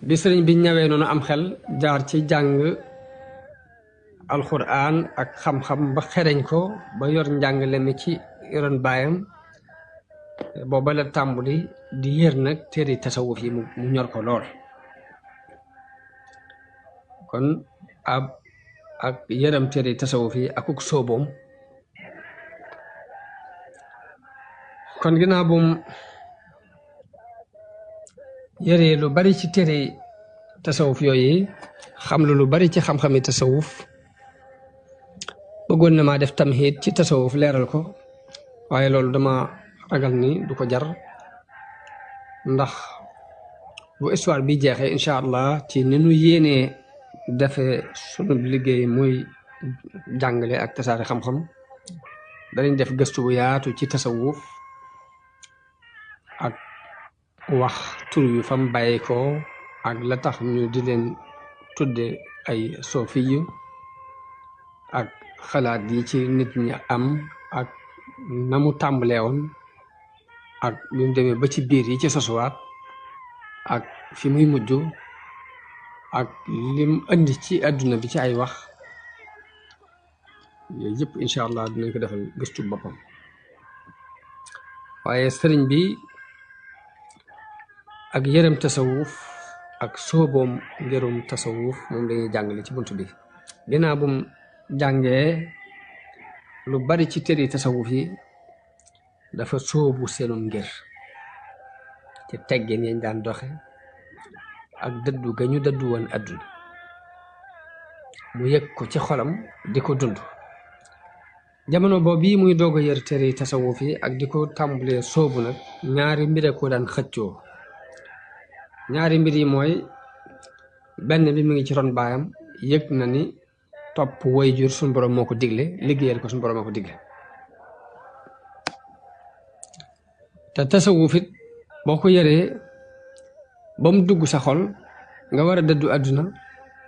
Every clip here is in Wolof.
bi sëriñ bi ñawee noonu am xel jaar ci jàng alxuraan ak xam-xam ba xereñ ko ba yor njàngale mi ci ron baayam booba la tàmbuli di yër nag téere tasawuf yi mu ñor ko lool kon ak yëram téere tasawuf yi akuk sóoboom kon ginnaaw bum yëree lu bari ci téere tasawuf yooyu xam lu bari ci xam-xami tasawuf bëggoon na maa def tamhid ci tasawuf leeral ko waaye loolu dama ragal ni du ko jar ndax bu histoire bi jeexee incha allah ci ni nu yéenee defee sunu liggéey muy jàngale ak tasaare xam-xam danañ def gëstu bu yaatu ci tasawuf ak wax tur yu fam bàyyi ko ak la tax ñu di leen tudde ay sofiyu ak xalaat yi ci nit ñi am ak na mu tàmbalee woon ak bi mu demee ba ci biir yi ci sosuwaat ak fi muy mujj ak lim andi ci àdduna bi ci ay wax yooyu yëpp incha allah dinañ ko defal gëstu boppam waaye sëriñ bi ak yërëm tasawuf ak sooboom ngërum tasawuf moom lañuy jàngale ci bunt bi ginnaaw bum jàngee lu bari ci téere tasawuf yi dafa soobu seenum ngir ci teggin yañ daan doxe ak dëddu ga ñu dëddu woon àdduna mu yëg ko ci xolam di ko dund jamono boobu muy doog a yër téere tasawuf yi ak di ko tàmbalee soobu nag ñaari mbir ko daan xëccoo ñaari mbir yi mooy benn bi mu ngi ci ron baayam yëg na ni topp waajur suñu borom moo ko digle liggéeyal ko suñu borom moo ko digle te tasawuf it boo ko yëree ba mu dugg sa xol nga war a dëddu àdduna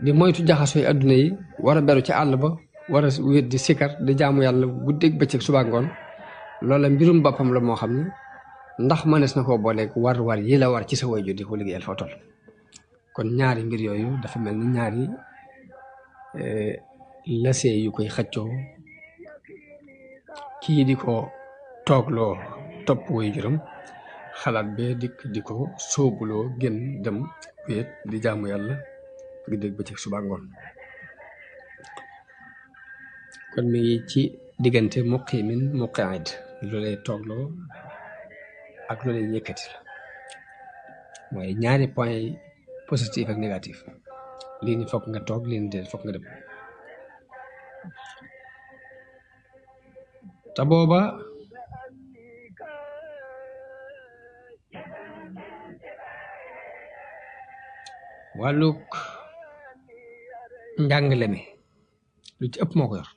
di moytu jaxasooy àdduna yi war a beru ci àll ba war a wéet di sikar di jaamu yàlla guddeeg bëccëg suba ngoon loola mbirum boppam la moo xam ne ndax mënees na koo booleeg war yi la war ci sa waajur di ko liggéeyal foo toll kon ñaari mbir yooyu dafa mel ni ñaari lasee yu koy xëccoo kii di ko toogloo topp waajuram xalaat bee dikk di ko sóobuloo gën dem wéet di jaamu yàlla guddeeg bëccëg suba ngoon kon mi ngi ci diggante muqimin muqaid lu lay toogloo ak lu lay yëkkati la mooy ñaari point yi positif ak négatif lii ni fokk nga toog lii ni déet fokk nga dem te booba wàllug njàngale mi lu ci ëpp moo ko yor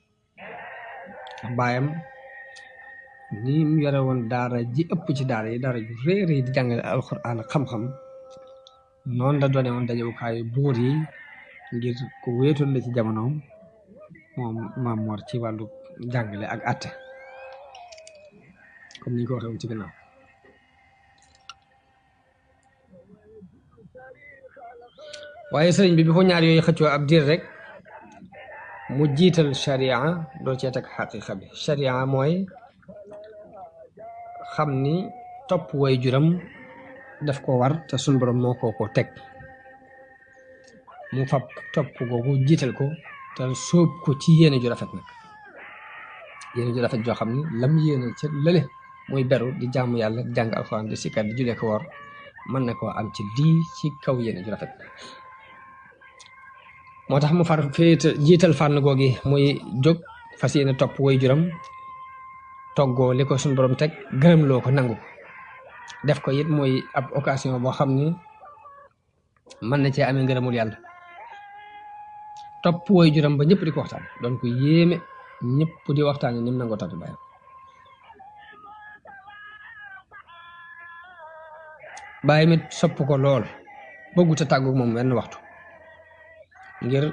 baayam ni mu yore woon daara ji ëpp ci daara yi daara ju réer yi di jàngale alxuraan ak xam-xam noonu la doone woon dajewukaayu buur yi ngir ku wéetoon la ci jamonoom moom Maam Mor ci wàllu jàngale ak àtte comme ni ñu ko waxee woon ci gannaaw waaye sëriñ bi bi ko ñaar yooyu xëccoo ab diir rek mu jiital sharia doo cee teg xaqiqa bi sharia mooy xam ni topp way juram daf ko war te suñ borom moo ko teg mu fab topp googu jiital ko te sóob ko ci yéene ju rafet nag yéene ju rafet joo xam ni lam yéene ca lële muy beru di jaamu yàlla di jàng alxuraan di sikkar di julee ko war mën na koo am ci lii ci kaw yéene ju rafet moo tax mu far féete jiital fànn googi muy jóg fas yéene topp way juram toggoo li ko suñu borom teg gërëm loo ko nangu def ko it mooy ab occasion boo xam ni mën na cee amee ngërëmul yàlla topp way juram ba ñëpp di ko waxtaan doon ko yéeme ñëpp di waxtaan ni mu nangoo tànn bàyyam bàyyi mit sopp ko lool bëggut a tàggu moom wenn waxtu ngir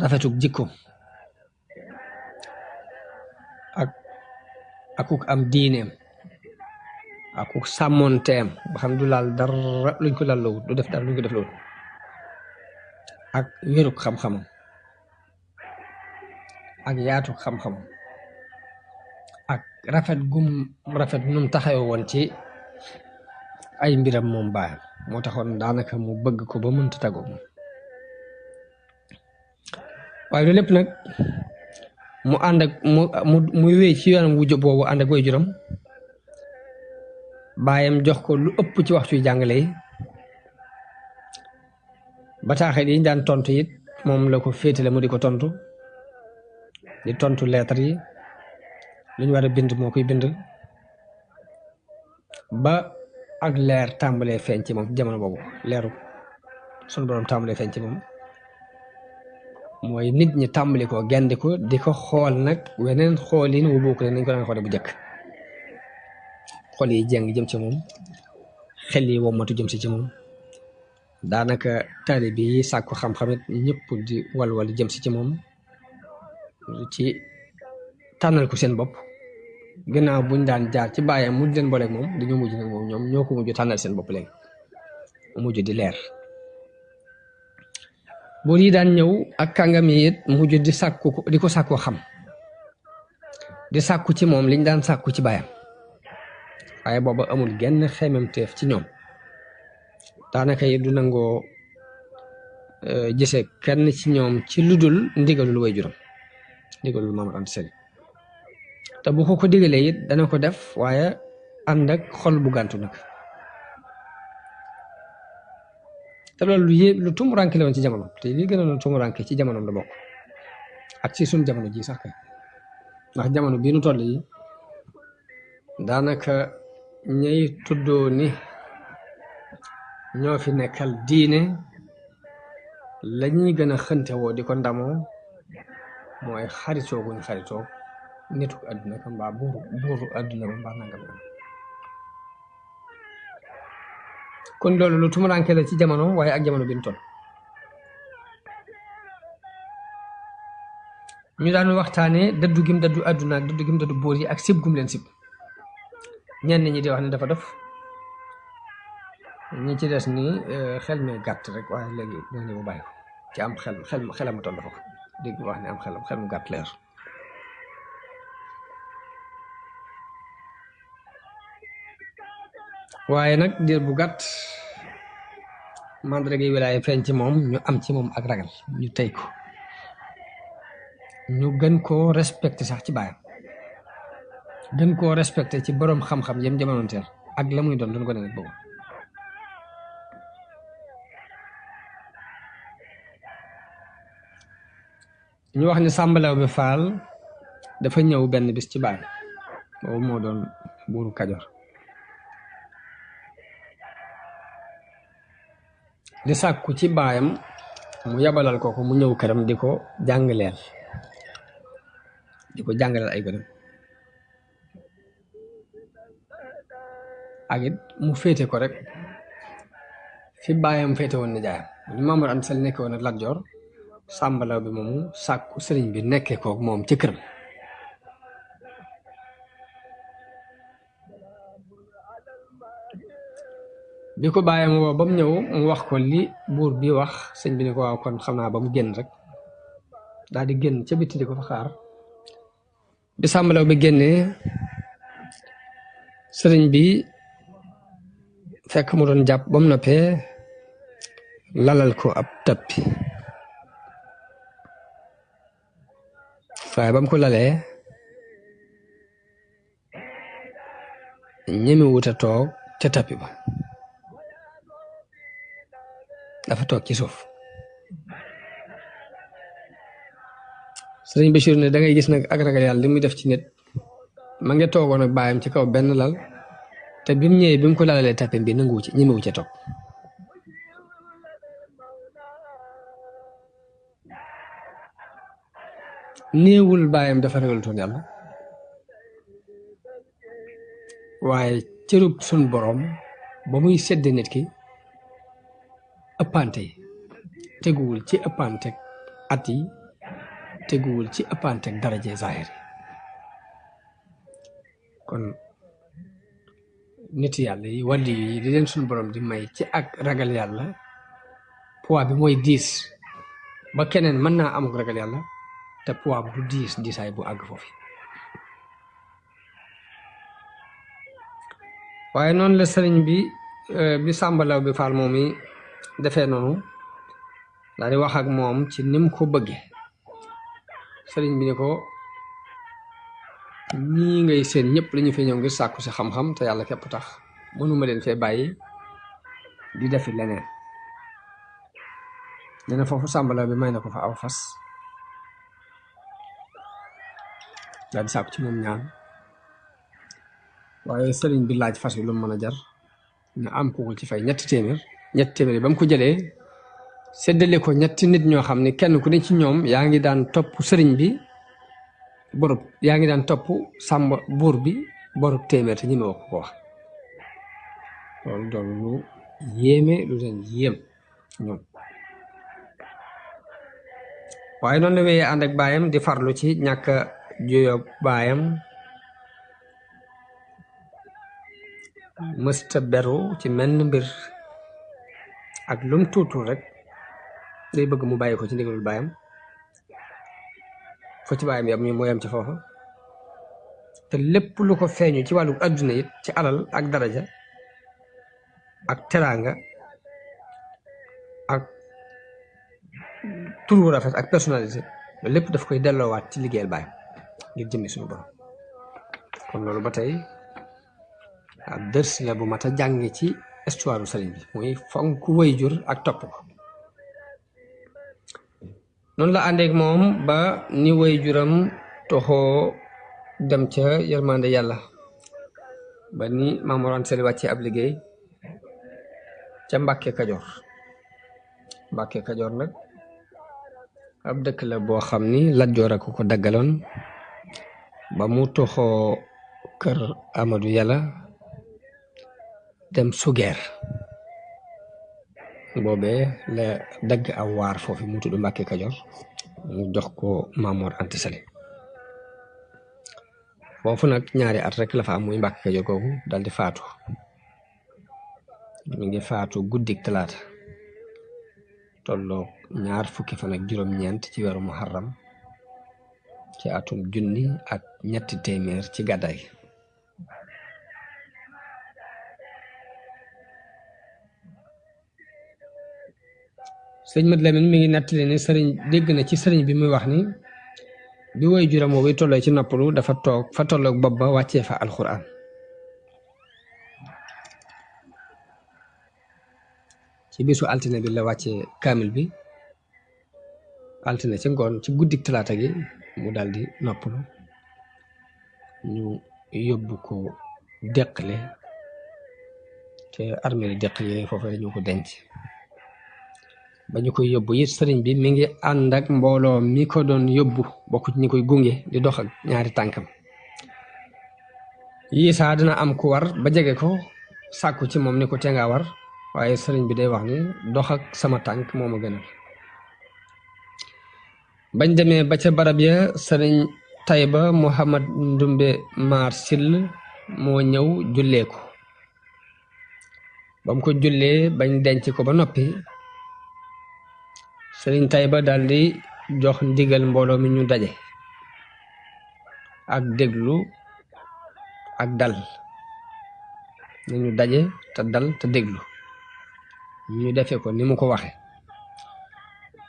rafetuk jikko akuk am diineem ak ku sàmmoonteem ba xam du laal dara luñ ko lallowut du def dara luñ ko def loolu ak wéruk xam-xamam ak yaatu xam-xamam ak rafet gum rafet num taxawe woon ci ay mbiram moom baayam moo taxoon daanaka mu bëgg ko ba mënta tagoo moom waaye loolu lépp nag mu ànd ak muy wéy ci yoonam wu jub boobu ànd ak waajuram baayam jox ko lu ëpp ci waxtu jàngale yi bataaxel yi daan tontu it moom la ko féetale mu di ko tontu di tontu lettre yi lu ñu war a bind moo koy bind ba ak leer tàmbalee feeñ ci moom jamono boobu leeru sunu borom tàmbalee feeñ ci moom mooy nit ñi tàmbali ko gendi ko di ko xool nag weneen xoolin wu bokk nañ ko daan xoole bu njëkk xol yi jeng jëm ci moom xel yi wommatu jëm si ci moom daanaka taalibe yi sàkku xam-xamit ñëpp di walwal jëm si ci moom ci tànnal ko seen bopp gannaaw buñ daan jaar ci baayam mujj leen booleeg moom dañoo mujj nag moom ñoom ñoo ko mujj tànnal seen bopp léegi mujj di leer buur yi daan ñëw ak kàngam yi it mujj di sàkku di ko sàkkoo xam di sàkku ci moom liñ daan sàkku ci baayam waaye booba amul genn xememteef ci ñoom daanaka yi du nangoo gisee kenn ci ñoom ci ludul ndigalul waajuram ndigalul Maam Mor Anta Sali te bu ko digalee it dana ko def waaye ànd ak xol bu gàntu nag te loolu lu tumuranke la woon ci jamono te li gën a tumuranke ci jamonoom la bokk ak ci suñ jamono ji sax kay ndax jamono bii nu toll yi daanaka ñay tuddoo ni ñoo fi nekkal diine lañuy gën a xëntewoo di ko ndamoo mooy xaritoo guñ xaritoo nitu àdduna ka mbaa buuru àdduna ba mbaa nangam kon loolu lu tumuranke la ci jamono waaye ak jamono bi ñu toll ñu daan waxtaane dëddu gim dëddu àdduna ak dëddu gim dëddu buur yi ak sib gum leen sib ñenn ñi di wax ne dafa def ñi ci des ni xel mi gàtt rek waaye léegi léegi mu bàyyi ko ci am xelam toll dafa ko dégg wax ne am xel mu gàtt leer waaye nag diir bu gàtt mandarga yi wilaaya feeñ ci moom ñu am ci moom ak ragal ñu tey ko ñu gën koo respecté sax ci baayam gën koo respecté ci boroom xam-xam yem jamonoonteel ak la muy doon ko ne nag boobu ñu wax ni Sàmba Lawbe Faal dafa ñëw benn bis ci baayam boobu moo doon buuru Kajoor di sàkku ci baayam mu yabalal ko mu ñëw këram di ko jàngaleel ay gënam ak it mu féete ko rek fi baayam féete woon ni jaayam ñu Maam Mor Anta Sali nekke woon ak Lat Joor Sàmba Lawbe moomu sàkku sëriñ bi nekkee kook moom ci këram bi ko baayam woo ba mu ñëw mu wax ko li buur bi wax sëñ bi ne ko waaw kon xam naa ba mu génn rek daal di génn ca bitti di ko fa xaar bi Sàmba Lawbe génnee sëriñ bi fekk mu doon jàpp ba mu noppee lalal ko ab tappi waaye ba mu ko lalee ñemi wuta toog ca tappi ba dafa toog ci suuf sëriñ Bachir ne da ngay gis nag ak ragal yàlla li muy def ci nit ma ngi toogoon ak baayam ci kaw benn lal te bi mu ñëwee bi mu ko lalalee tappi bi nanguwu ci ñemewu ca toog néewul baayam dafa ragal toon yàlla waaye cërub sun boroom ba muy sedde nit ki ëppante yi teguwul ci ëppante at yi teguwul ci ëppante daraje zahir kon nit yàlla yi wàlli yi di leen suñu borom di may ci ak ragal yàlla poids bi mooy diis ba keneen mën naa amuk ragal yàlla te poids bu diisaay bu àgg foofu waaye noonu la sëriñ bi Sàmba Lawbe Fall moom mi defee noonu daal di wax ak moom ci nim ko bëgge sëriñ bi ni ko ñii ngay seen ñëpp lañu fi ñëw ngir sàkku si xam-xam te yàlla képp tax mënuma leen fee bàyyi di defi leneen dina foofu Sàmba Lawbe bi may na ko fa aw fas daal di sàkku ci moom ñaan waaye sëriñ bi laaj fas wi lu mu mën a jar nga am ko ci fay ñetti téeméer yi ba mu ko jëlee séddale ko ñetti nit ñoo xam ne kenn ku ne ci ñoom yaa ngi daan topp sëriñ bi borub yaa ngi daan topp sàmba buur bi borub téeméer te ñi ma wax ko wax loolu doon lu yéeme lu leen yéem ñoom waaye noonu la wéyee ànd ak baayam di farlu ci ñàkk juyoog baayam mësta beru ci menn mbir ak lum tuutul rek day bëgg mu bàyyi ko ci ndigalul baayam fo ci baayam yam moo yam ci foofa te lépp lu ko feeñu ci wàllu adduna it ci alal ak daraja ak teraanga ak tur wu rafet ak personnalité loolu lépp daf koy delloowaat ci liggéeyal baayam ngir jëmmi suñu borom kon loolu ba tey ab dërs la bu mat a jànge ci histoire sëriñ bi muy fonk waajur ak topp ko noonu la àndeek moom ba ni waajuram toxoo dem ca yërmande yàlla ba ni Maam Mor Anta Sali wàccee ab liggéey ca Mbàkke Kajoor nag ab dëkk la boo xam ni Lat Joor a ko daggaloon ba mu toxoo kër Amadou Yàlla dem Sugeer boobee la dagg aw waar foofu mu tudd Mbàkke Kajoor mu jox ko Maam Mor Anta Sali foofu nag ñaari at rek la fa am muy Mbàkke Kajoor kooku dal di faatu mi ngi faatu guddik talaata tolloog 20 fan ak juróom-ñeent ci weeru Muharram ci atum 1300 ci gàddaay sëñ Mat Lamin mi ngi nettali ne sëriñ dégg na ci sëriñ bi muy wax ni bi waajuram boobu tolloo ci noppalu dafa toog fa tolloog bopp ba wàccee fa alxuraan ci bisu altine bi la wàccee kaamil bi altine ci ngoon ci guddik talaata gi mu daldi noppalu ñu yóbbu ko Deqale te armée li Deqale yooyu foofu ñu ko denc ba ñu koy yóbbu it sëriñ bi mi ngi ànd ak mbooloo mi ko doon yóbbu bokk ci ñi koy gunge di dox ak ñaari tànkam yii saa dina am ku war ba jege ko sàkku ci moom ni ko te nga war waaye sëriñ bi day wax ni dox ak sama tànk moo ma gënal bañ demee ba ca barab ya sëriñ Tayba Muhammad Ndumbe Maar Sill moo ñëw jullee ko ba mu ko jullee bañ denc ko ba noppi sëriñ Tayba daldi jox ndigal mbooloo mi ñu daje ak déglu ak dal nañu daje te dal te déglu ñu defee ko ni mu ko waxe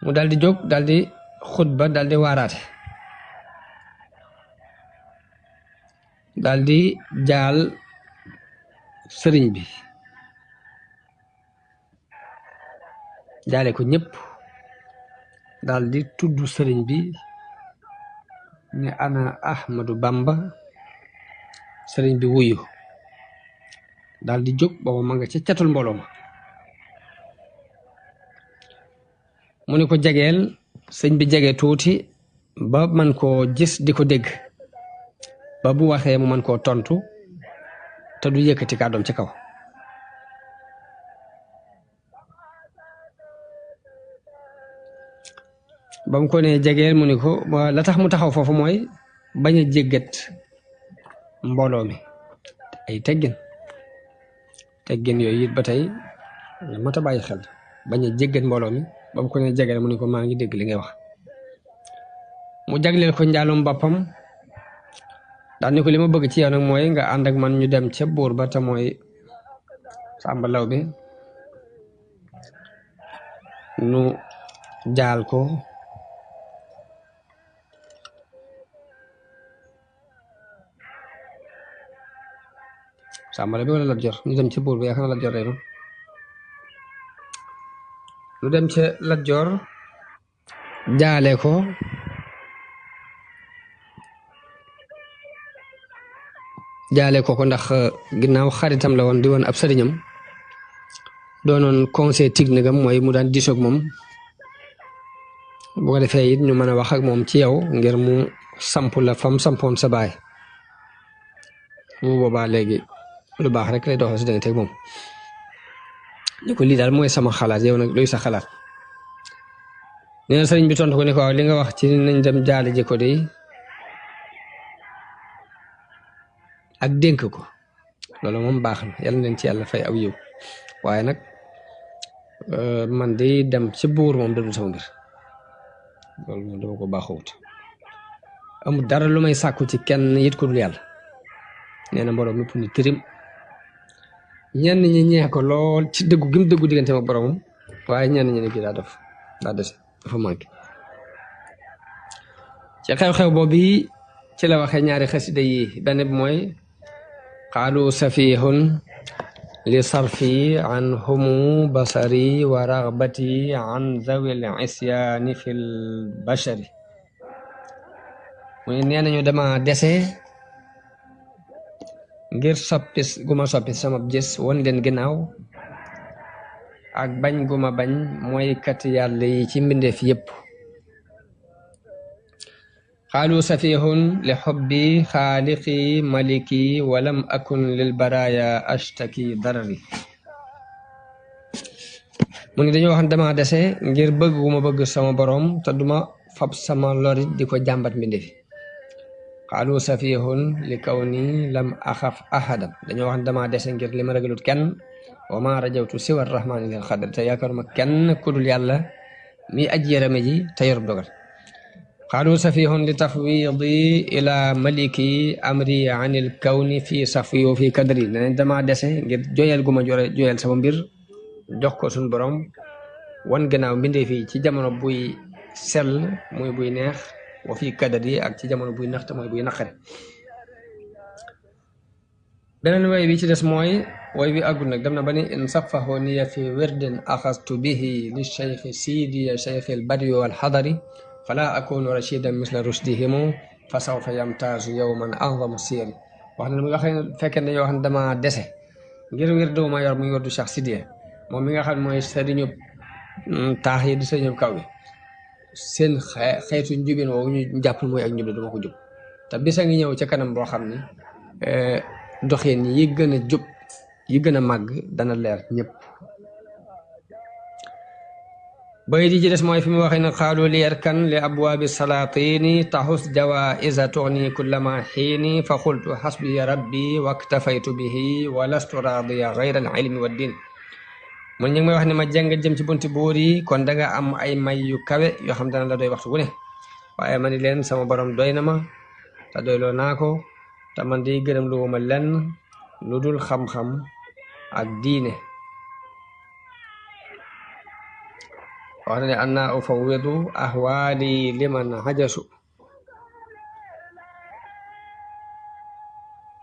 mu daldi jóg daldi xutba daldi waaraate daldi jaal sëriñ bi jaale ko ñépp daldi tudd sëriñ bi ne ana Ahmadu Bamba sëriñ bi wuyu daldi jóg booba ma nga ca catul mbooloo ma mu ne ko jegeel sëñ bi jege tuuti ba man koo gis di ko dégg ba bu waxee mu man koo tontu te du yëkkati kàddoom ci kaw ba mu ko ne jegeel mu ni ko la tax mu taxaw foofu mooy bañ a jéggat mbooloo mi ay teggin teggin yooyu it ba tey mat a bàyyi xel bañ a jéggat mbooloo mi ba mu ko ne jege mu ne ko maa ngi dégg li ngay wax mu jagleel ko njaalum boppam daal ni ko li ma bëgg ci yow nag mooy nga ànd ak man ñu dem ca buur ba te mooy Sàmba Lawbe nu jaal ko Sàmba Lawbe wala Lat Joor ñu dem ca buur ba yaakaar naa Lat Joor rek nu dem ca Lat Joor jaale ko ndax ginnaaw xaritam la woon di woon ab sëriñam doonoon conseil technique am mooy mu daan diisoog moom bu ko defee it ñu mën a wax ak moom ci yow ngir mu samp la fam sampoon sa baay bu boobaa léegi lu baax rek lay doxal si danga teg moom ni ko lii daal mooy sama xalaat yow nag luy sa xalaat nee na sëriñ bi tontu ko ne ko waaw li nga wax ci nañ dem jaale ji ko de ak dénk ko loolu moom baax na yàlla nañ ci yàlla fay aw yiw waaye nag man de dem ci buur moom da du sama mbir loolu moom dama ko baaxowut amul dara lu may sàkku ci kenn yit ko dul yàlla nee na borom mépp ni tirim ñenn ñi ñeex ko lool ci dëggu gi mu dëggu diggante ak boromam waaye ñenn ñi ne kii daa dese dafa manqué ci xew-xew boobu ci la waxee ñaari xasida yi benn bi mooy qaalu safihun li sarfi an humu basari wa ragbati an zawil isyaani fil bashari mu ne nee nañu dama dese ngir guma soppi sama gis won leen ginnaaw ak bañ guma bañ mooy kat yàlla yi ci mbindeef yépp qaalu safihun li xubbi xaaliqi maliki walam akun lil baraya ashtaki darari mu ne dañoo wax ne dama dese ngir bëgg gu ma bëgg sama borom te duma fab sama lorit di ko jàmbat mbindeefi qaalu safihun li kawni lam axaf ahadan dañoo wax ne dama dese ngir li ma ragalut kenn wa ma rajawtu siwa rahmani lil xadr te yaakaaruma kenn kudul yàlla mi aji yërëme ji te yorub dogal qaalu safihun li tafwidi ila maliki amri an il kawni fi safi wa fi kadri ne dama dese ngir joyal gu ma joyal sama mbir jox ko suñ borom wan gannaaw mbindee fii ci jamono buy sell muy buy neex wa fi kadri ak ci jamono buy naxte mooy buy naqare beneen way bi ci des mooy way bi àggul nag dem na ba ni in safahu niya fi wirdin axastu bihi li cheikh sidiya cheikh al badi wal xadari fala akunu rashidan misla rushdihimu fa sawfa yamtaazu yawman a'zamu siyari wax na mi nga xam ne fekkee dañoo wax ne dama dese ngir wér doo ma yor muy wérdu Cheikh Sidiya moom mi nga xam ne mooy sëriñu taax yi di sëriñu kaw yi seen xeetu njubin woowu ñu jàpp mooy ak njub dama ko jub te bisa ngi ñëw ca kanam boo xam ne doxin yi gën a jub yi gën a màgg dana leer ñëpp bay di ci des mooy fi mu waxee ne xaalu li yarkan li abwaabi salaatini taxus jawaiza tuxni kullama xiini fa xultu xasbiya rabbi waktafaytu bihi wa lastu raadiya gayra al ilmi wa din mun ñu ngi may wax ne ma jàng jëm ci bunti buur yi kon danga am ay may yu kawe yoo xam dana la doy waxtu wu ne waaye ma ni leen sama borom doy na ma te doyloo naa ko te man di gërëm lu ma lenn lu dul xam-xam ak diine wax na ne anna ufawwidu ahwaali liman hajasu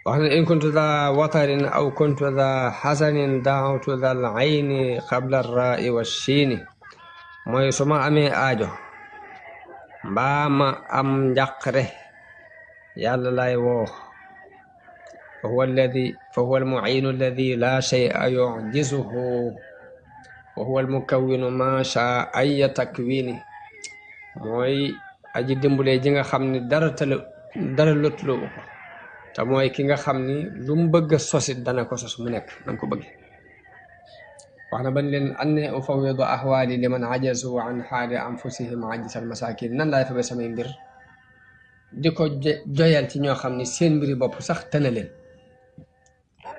wax na in kuntu dha watarin aw kuntu dha hasanin daawtu dha al ayni qabla ar-raa'i wa shiini mooy su ma amee aajo mbaa ma am njàqare yàlla lay woo fa huwa al-mu'iinu alladi laa shay'a yu'jizuhu wa huwa al-mukawwinu maa shaa ayya takwiini mooy aji dimbale ji nga xam ni dara lotlu ko te mooy ki nga xam ni lu mu bëgg a sosit dana ko sos mu nekk nam ko bëgg wax na ban leen anne ufawwidu ahwaali liman ajazu an haali anfusihim ajisal masaakin nan laay fabe samay mbir di ko joyal ci ñoo xam ni seen mbiri bopp sax tëna leen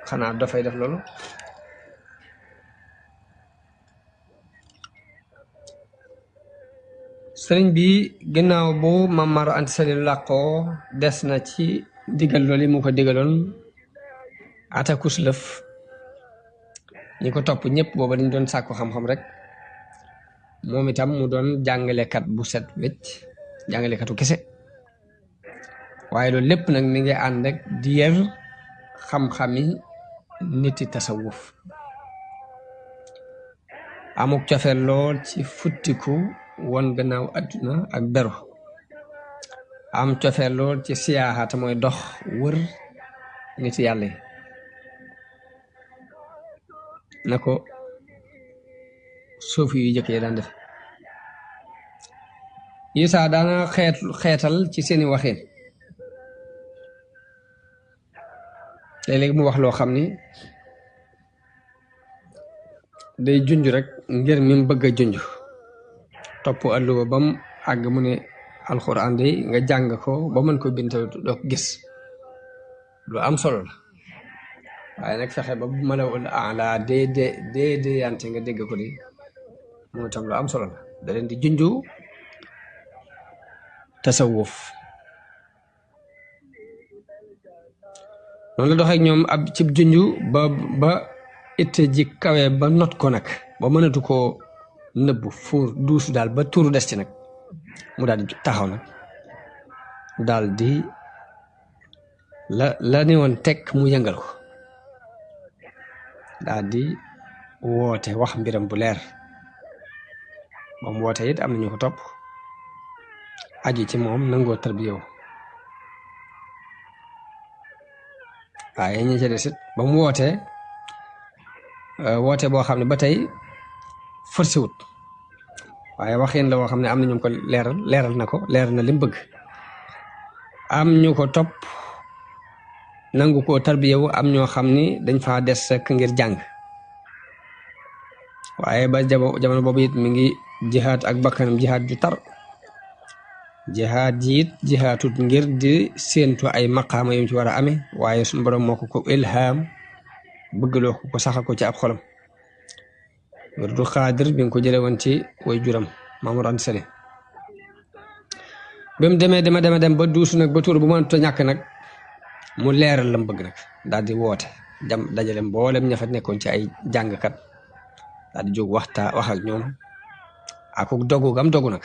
xanaa dafay def loolu sëriñ bi ginnaaw bu Maam Mor Anta Sali làqoo des na ci digal loolu mu ko digaloon atakus lëf ñi ko topp ñëpp booba dañ doon sàkku xam-xam rek moom itam mu doon jàngalekat bu set wecc jàngalekatu kese waaye loolu lépp nag mi ngi ànd rek di yër xam-xami niti tasawuf amuk cofe lool ci futtiku won gannaaw adduna ak beru am cofe lool ci siyaaxaata mooy dox wër niti yàlla yi na ko suufi yu jëkk yi daan def Isaa daana xeetal ci seeni waxin léeg-léeg mu wax loo xam ni day junj rek ngir mi mu bëgg a junj topp alluwa ba mu àgg mu ne alxuraan day nga jàng ko ba mën ko bind doo ko gis lu am solo la waaye nag fexe ba bu malawul ala dee yante nga dégg ko di moom itam lu am solo la da leen di junju tasawuf noonu la doxee ak ñoom ab cib junju ba itte ji kawe ba not ko nag ba mënatu koo nëbbu fuur duusu daal ba tuuru des ci nag mu daal di taxaw nag daal di la ni woon tekk mu yëngal ko daal di woote wax mbiram bu leer ba mu woote it am na ñu ko topp aju ci moom nangoo tarbiyewu waaye ñi ci desit ba mu wootee woote boo xam ne ba tey forcé wut waaye waxin la woo xam ne am na ñu ko leeral na ko leeral na li mu bëgg am ñu ko topp nangu ko tarbiyewu am ñoo xam ni dañ faa des rek ngir jàng waaye ba jamono boobu it mi ngi jihaad ak bakkanam jihaad ju tar jihaad ji it jihaatut ngir di séentu ay maqaama yu ci war a amee waaye suñu borom moo ko ilham bëggloo ko saxal ko ci ab xolam wirdu xaadir bi nga ko jële woon ci way juram Maam Mor Anta Sali ba mu demee dem ba duusu nag ba tuur bu mënut a ñàkk nag mu leeral la mu bëgg nag daal di woote dajale mboolem ña fa nekkoon ci ay jàngkat daal di jóg wax ak ñoom ak dogu gam dogu nag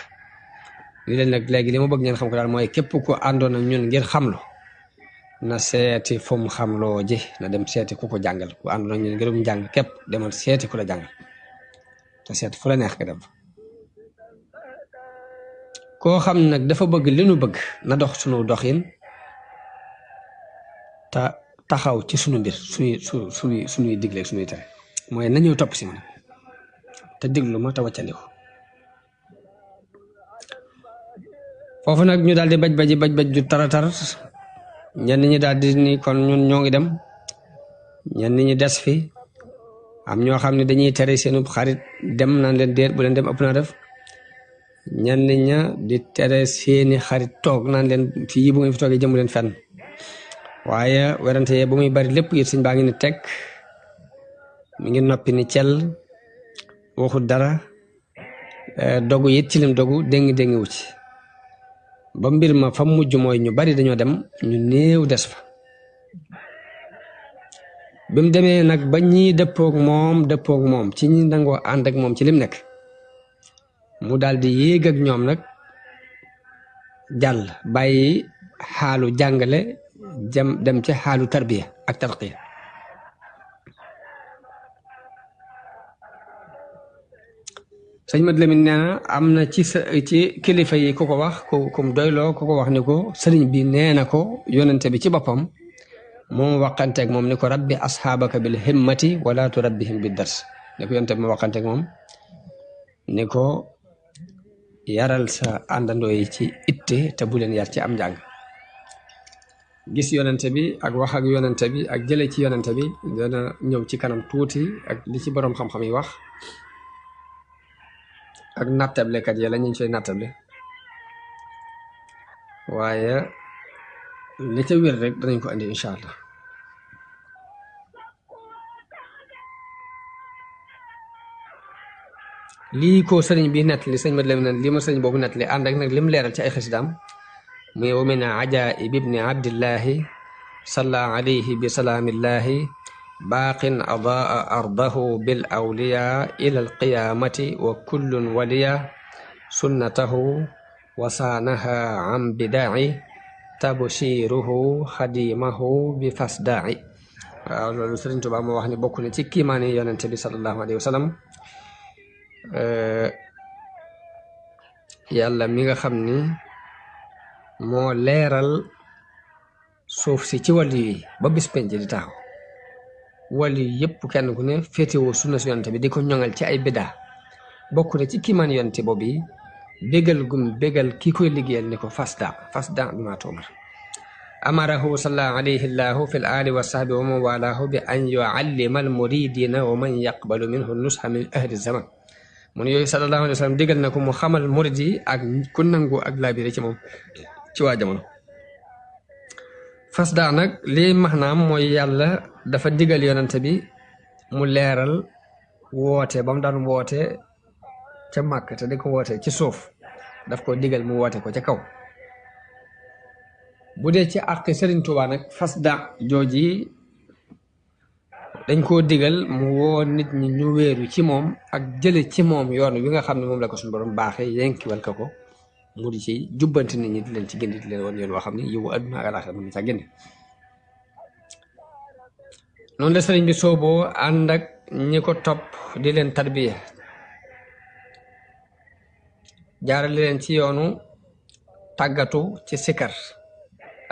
li leen nag léegi li ma bëgg ngeen xam ko daal mooy képp ku àndoon ak ñun ngir xamlu na seeti fu mu xamloo ji na dem seeti ku ko jàngal ku àndoon ak ñun ngirum jàng képp demal seeti ku la jàngal te seet fu la neex nga dem koo xam nag dafa bëgg li nu bëgg na dox sunu doxin te taxaw ci sunu mbir suñuy digle suñuy tere mooy nañu topp si man te diglu ma te wàccandiku foofu nag ñu daal di baj ju taratar ñenn ñi daal di ni kon ñun ñoo ngi dem ñenn ñi des fi am ñoo xam ne dañuy tere seenu xarit dem naan leen déet bu leen dem ëpp naa def ñenn ña di tere seeni xarit toog naan leen fii bu ngeen fi toogee jëmu leen fenn waaye werante yee ba muy bari lépp it sëñ baa ngi ni teg mi ngi noppi ni cel waxut dara dogu it ci lim dogu déngi wu ci ba mbir ma fa mujj mooy ñu bari dañoo dem ñu néew des fa bi mu demee nag ba ñii dëppoog moom ci ñi nangoo ànd ak moom ci lim nekk mu daal di yéeg ak ñoom nag jàll bàyyi xaalu jàngale dem ci xaalu tarbiya ak tarqiya sëñ Mat Lamin nee na am na ci kilifa yi ku ko wax ku mu doyloo ku ko wax ni ko sëriñ bi nee na ko yonente bi ci boppam moom waqanteeg moom ni ko rabbi asxaabaka bil himmati wala turabbihim bi dars ni ko yonente bi ma waqanteeg moom ni ko yaral sa àndandoo yi ci itte te bu leen yar ci am njàng gis yonente bi ak wax ak yonente bi ak jële ci yonente bi dana ñëw ci kanam tuuti ak li ci boroom xam-xam yi wax ak nattablekat yi la ñu coy nattable waaye li ca wér rek danañ ko andi incha allah lii ko sëriñ bi nettali sëñ Mat Lamin lii ma sëriñ boobu nettali ànd ak nag lim leeral ci ay xasidaam muy wa min ajaib ibni abdillahi salla alayhi bi salaamillahi baaqin adaa ardahu bil awliya ila alqiyamati wa kullun waliya sunnatahu wasaanaha an bidaai tabshiruhu xadimahu bi fasdaai. waaw loolu sëriñ Tuubaa moo wax ne bokk na ci kiimaani yonente bi sallallahu alayhi wa sallam yàlla mi nga xam ni moo leeral suuf si ci wàllu yi ba bis penc di taxaw wàllu yi yëpp kenn ku ne féetewoo sunna si yonente bi di ko ñoŋal ci ay biddaa bokk na ci kiimaani yonente boobu yi bégal gum bégal kii koy liggéeyal ni ko fasda bi maa tu'mar amarahu salla alayhi llahu fi l ali wa sahbi wa man walaahu bi an yuallima al muridina wa man yaqbalu minhu nusha min ahli zaman mu ne yooyu sallallahu alayhi wa sallam digal na ko mu xamal murid yi ak ku nangu ak laabire ci moom ci waa jamono. fasda nag lii maanaam mooy yàlla dafa digal yonante bi mu leeral woote ba mu daan woote ca màkk te di ko woote ci suuf daf ko digal mu woote ko ca kaw. bu dee ci àq Sëriñ Tuubaa nag fasda jooji dañ koo digal mu woo nit ñi ñu wéeru ci moom ak jële ci moom yoon wi nga xam ne moom la ko suñu borom baaxee yenkiwal ko ko mu di ci jubbanti nit ñi di leen ci gindi di leen woon yoon woo xam ne yiwu àdduna ak àllaaxira mën na ca génne. noonu la sëriñ bi sooboo ànd ak ñi ko topp di leen tarbiya jaarale leen ci yoonu tàggatu ci sikar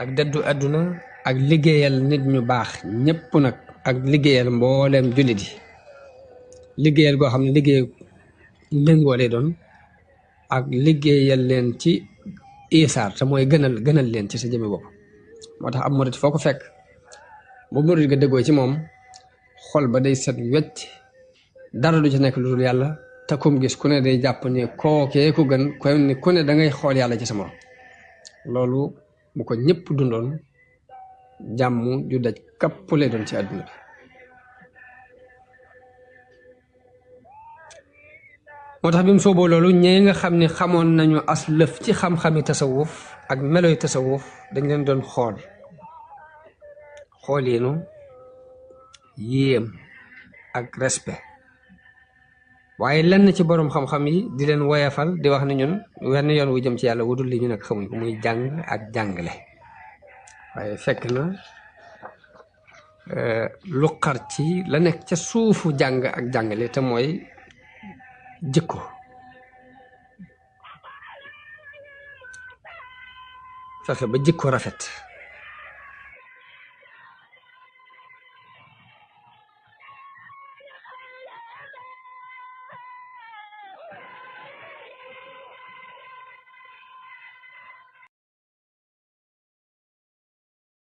ak dëddu àdduna ak liggéeyal nit ñu baax ñépp nag ak liggéeyal mbooleem jullit yi liggéeyal goo xam ne liggéey lëngoo lay doon ak liggéeyal leen ci isaar te mooy gënal leen ci sa jëmmi bopp. moo tax ab murit foo ko fekk bu murit ga dëggoo ci moom xol ba day set wecc dara du ci nekk lu dul yàlla te kum gis ku ne day jàpp ne kookee ku gën ku ne da ngay xool yàlla ci sa morom. loolu bu ko ñëpp dundoon jàmm ju daj kapp lay doon ci àdduna bi. moo tax bi mu sooboo loolu ñee nga xam ne xamoon nañu as lëf ci xam-xami tasawuf ak meloy tasawuf dañ leen doon xooliinu yéem ak respect waaye lenn ci boroom xam-xam yi di leen woyafal di wax ne ñun wenn yoon wu jëm ci yàlla wudul li ñu nekk xamuñ ko muy jàng ak jàngale. waaye fekk na lu xar ci la nekk ca suufu jàng ak jàngale te mooy jikko. fexe ba jikko rafet